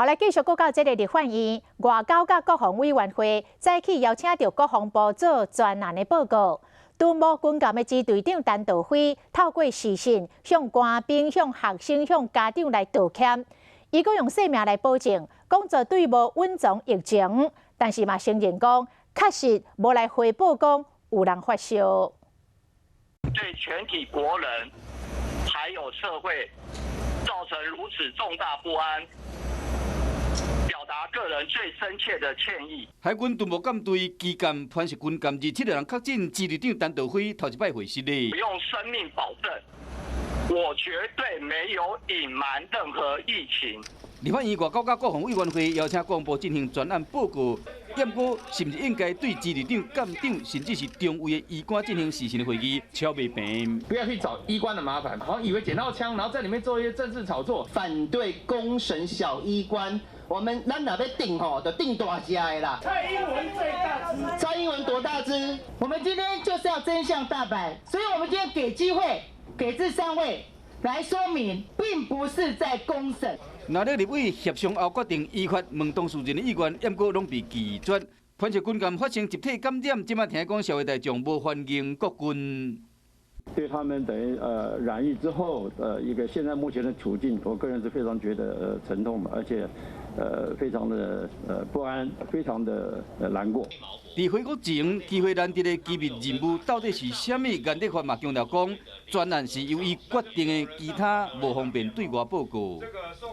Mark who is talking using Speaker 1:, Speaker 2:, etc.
Speaker 1: 好來，繼續閣到這个立法院外交佮國防委員會，早起邀請著國防部做專案的報告。敦睦軍艦的支隊長陳道輝透過視訊向官兵、向學生、向家長來道歉。伊閣用性命來保證，講絕對無隱藏疫情，但是嘛承認講確實無來回報講有人發燒。
Speaker 2: 對全體國人還有社會造成如此重大不安，表達個人最深切的歉意。
Speaker 3: 海軍敦睦艦隊旗艦磐石軍艦27個人確診，支隊長陳道輝頭一擺回實咧。
Speaker 2: 用生命保證，我絕對沒有隱瞞任何疫情。
Speaker 3: 立法院外交佮國防委員會邀請國防部進行專案報告，毋過是毋是應該對支隊長、艦長，甚至是中尉的醫官進行視訊的會議，敲袂平。
Speaker 4: 不要去找醫官的麻煩，好像以為撿到槍，然後在裡面做一些政治炒作，
Speaker 5: 反對公審小醫官。我們咱若欲釘吼，就釘大隻的啦。
Speaker 6: 蔡英文最大隻。
Speaker 5: 蔡英文多大隻？
Speaker 6: 我們今天就是要真相大白，所以我們今天給機會，給這三位來說明，並不是在公審。
Speaker 3: 那咧立委協商後決定依法問當事人的意願，毋過攏被拒絕。磐石軍艦發生集體感染，這擺聽講社會大眾無歡迎國軍。
Speaker 7: 對他們等於染疫之後，一個現在目前的處境，我個人是非常覺得沉痛的，而且非常的不安，非常的難過。
Speaker 3: 佇回國前，機會難得的機密任務到底是啥物？顏德發嘛強調講，專案是由伊決定的，其他無方便對外報告。